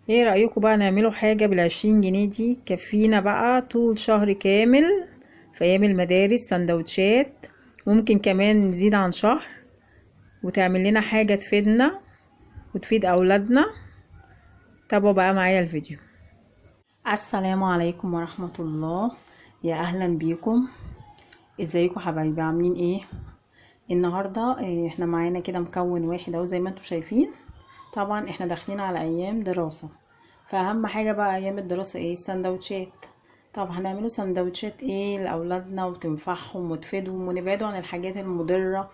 ايه رأيكم بقى نعمله حاجة بال20 جنيه دي كفينا بقى طول شهر كامل في ايام المدارس، سندوتشات، ممكن كمان نزيد عن شهر، وتعمل لنا حاجة تفيدنا وتفيد اولادنا. تابعوا بقى معايا الفيديو. السلام عليكم ورحمة الله، يا اهلا بيكم. ازيكم حبايبي، عاملين ايه النهارده؟ احنا معانا كده مكون واحد اهو زي ما انتم شايفين. طبعا احنا داخلين على ايام دراسة، فاهم حاجة بقى ايام الدراسة ايه؟ السندوتشات. طب هنعمله سندوتشات ايه لاولادنا وتنفعهم وتفيدهم ونبعدوا عن الحاجات المضرة؟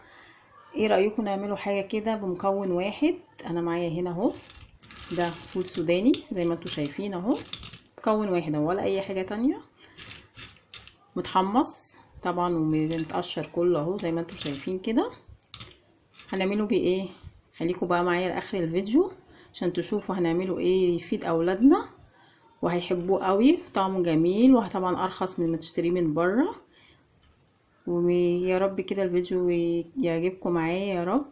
ايه رايكم نعمله حاجة كده بمكون واحد؟ انا معايا هنا اهو ده فول سوداني زي ما انتم شايفين اهو، مكون واحد اهو ولا اي حاجة تانية، متحمص طبعا ومتقشر كله اهو زي ما انتم شايفين كده. هنعمله بيه ايه؟ خليكم بقى معايا لاخر الفيديو عشان تشوفوا هنعمله ايه يفيد اولادنا وهيحبوه قوي، طعمه جميل وطبعا ارخص من ما تشتريه من بره. ويا رب كده الفيديو يعجبكم معايا يا رب.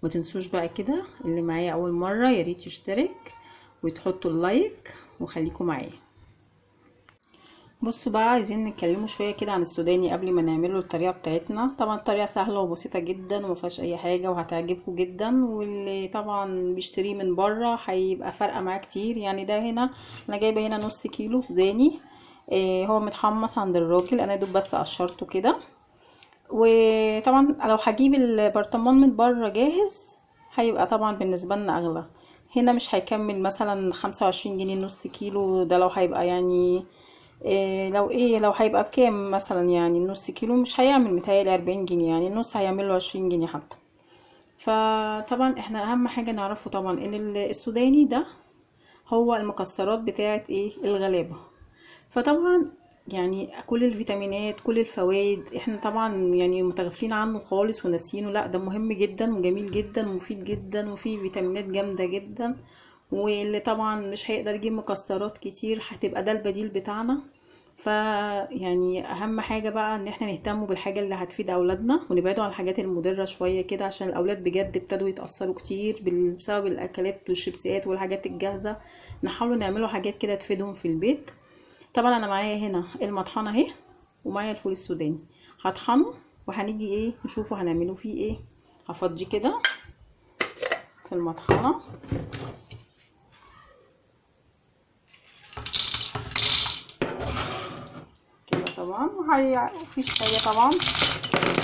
ما تنسوش بقى كده اللي معايا اول مرة يا ريت يشترك وتحطوا ال like وخليكم معايا. بصوا بقى، عايزين نتكلموا شوية كده عن السوداني قبل ما نعمله الطريقة بتاعتنا. طبعا الطريقة سهلة وبسيطة جدا وما فيهاش اي حاجة وهتعجبكم جدا، واللي طبعا بيشتريه من بره هيبقى فارقه معاه كتير. يعني ده هنا انا جايبه هنا نص كيلو سوداني، هو متحمص عند الراجل، انا دوب بس قشرته كده. وطبعا لو هجيب البرطمان من بره جاهز هيبقى طبعا بالنسبة لنا اغلى، هنا مش هيكمل مثلا 25 جنيه نص كيلو ده، لو هيبقى يعني إيه لو ايه لو هيبقى بكام مثلا، يعني النص كيلو مش هيعمل متهيألي 40 جنيه، يعني النص هيعمل له 20 جنيه حتى. فطبعا احنا اهم حاجة نعرفه طبعا ان السوداني ده هو المكسرات بتاعه ايه؟ الغلابة. فطبعا يعني كل الفيتامينات كل الفوائد احنا طبعا يعني متغافلين عنه خالص وناسينه. لا ده مهم جدا وجميل جدا ومفيد جدا وفيه فيتامينات جامدة جدا، واللي طبعا مش هيقدر يجيب مكسرات كتير هتبقى ده البديل بتاعنا. فيعني اهم حاجة بقى ان احنا نهتم بالحاجة اللي هتفيد اولادنا ونبعدوا عن الحاجات المضرة شوية كده، عشان الاولاد بجد ابتدوا يتاثروا كتير بسبب الاكلات والشيبسيات والحاجات الجاهزة. نحاول نعملوا حاجات كده تفيدهم في البيت. طبعا انا معايا هنا المطحنه اهي ومعايا الفول السوداني، هطحنه وهنيجي ايه نشوفه هنعمله فيه ايه. هفضيه كده في المطحنه طبعا، مفيش حاجة طبعا،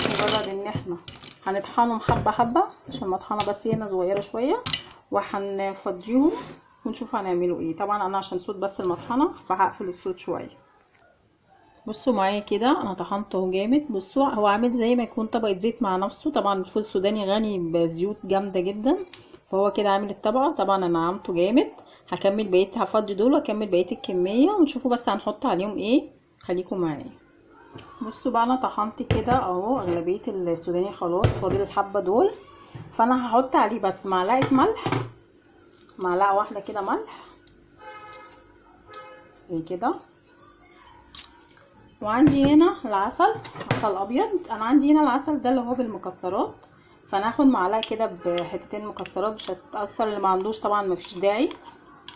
مجرد ان احنا هنطحنهم حبه حبه عشان المطحنه بس هنا صغيرة شوية، وهنفضيهم ونشوف هنعمله ايه. طبعا انا عشان صوت بس المطحنه فهقفل الصوت شوية. بصوا معايا كده انا طحنته جامد، بصوا هو عامل زي ما يكون طبقه زيت مع نفسه. طبعا الفول السوداني غني بزيوت جامدة جدا، فهو كده عامل الطبقة. طبعا انا عملته جامد، هكمل بقية، هفضي دول واكمل بقية الكمية ونشوفوا بس هنحط عليهم ايه. خليكم معايا. بصوا بقى انا طحنت كده اهو اغلبية السوداني خلاص، فاضل الحبة دول، فانا هحط عليه بس معلقه ملح، معلقه واحدة كده ملح زي كده. وعندي هنا العسل، عسل ابيض. انا عندي هنا العسل ده اللي هو بالمكسرات، فانا هاخد معلقه كده بحتتين مكسرات، مش هتتاثر، اللي ما عندوش طبعا مفيش داعي،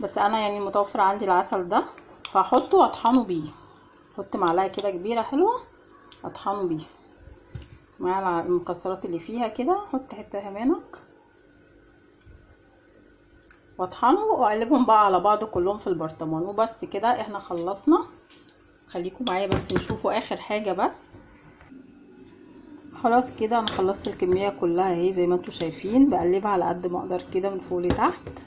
بس انا يعني متوفر عندي العسل ده فاحطه واطحنه بيه. احط معلقه كده كبيرة حلوة اطحنه بيها مع المكسرات اللي فيها كده، احط حتة همانك واطحنه واقلبهم بقى على بعض كلهم في البرطمان. وبس كده احنا خلصنا. خليكم معايا بس نشوفوا اخر حاجة. بس خلاص كده انا خلصت الكمية كلها اهي زي ما انتم شايفين، بقلبها على قد ما اقدر كده من فوق لتحت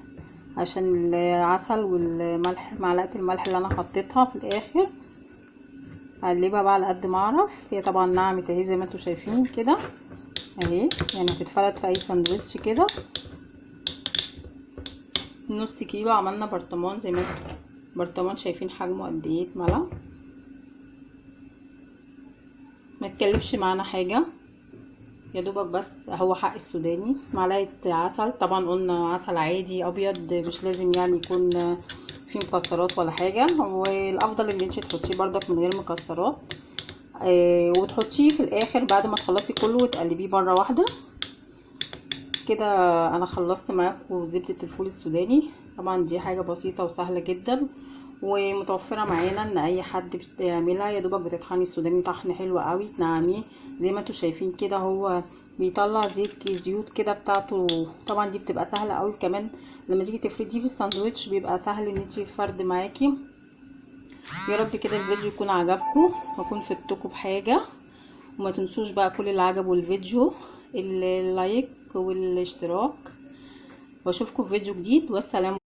عشان العسل والملح، معلقه الملح اللي انا حطيتها في الاخر اقلبها بقى على قد ما اعرف. هي طبعا نعمت اهي زي ما انتم شايفين كده اهي، يعني هتتفرد في اي ساندوتش كده. نص كيلو عملنا برطمان زي ما انتم برطمان شايفين حجمه قد ايه اتملى، ما تكلفش معانا حاجة يا دوبك، بس هو حق السوداني. معلقه عسل، طبعا قلنا عسل عادي ابيض، مش لازم يعني يكون فيه مكسرات ولا حاجة، والافضل ان انت تحطيه بردك من غير مكسرات، وتحطيه في الاخر بعد ما تخلصي كله وتقلبيه مرة واحدة كده. انا خلصت معاكم زبدة الفول السوداني. طبعا دي حاجة بسيطة وسهلة جدا ومتوفره معانا، ان اي حد بيعملها. يا دوبك بتطحني السوداني طحن حلو قوي، تنعميه زي ما انتوا شايفين كده، هو بيطلع زيت زيوت كده بتاعته. طبعا دي بتبقى سهلة قوي، كمان لما تيجي تفرديه في الساندوتش بيبقى سهل ان انتي فرد معاكي. يا رب كده الفيديو يكون عجبكم واكون فدتكم بحاجة، وما تنسوش بقى كل اللي عجبه الفيديو ال like والاشتراك، واشوفكم في فيديو جديد، والسلام.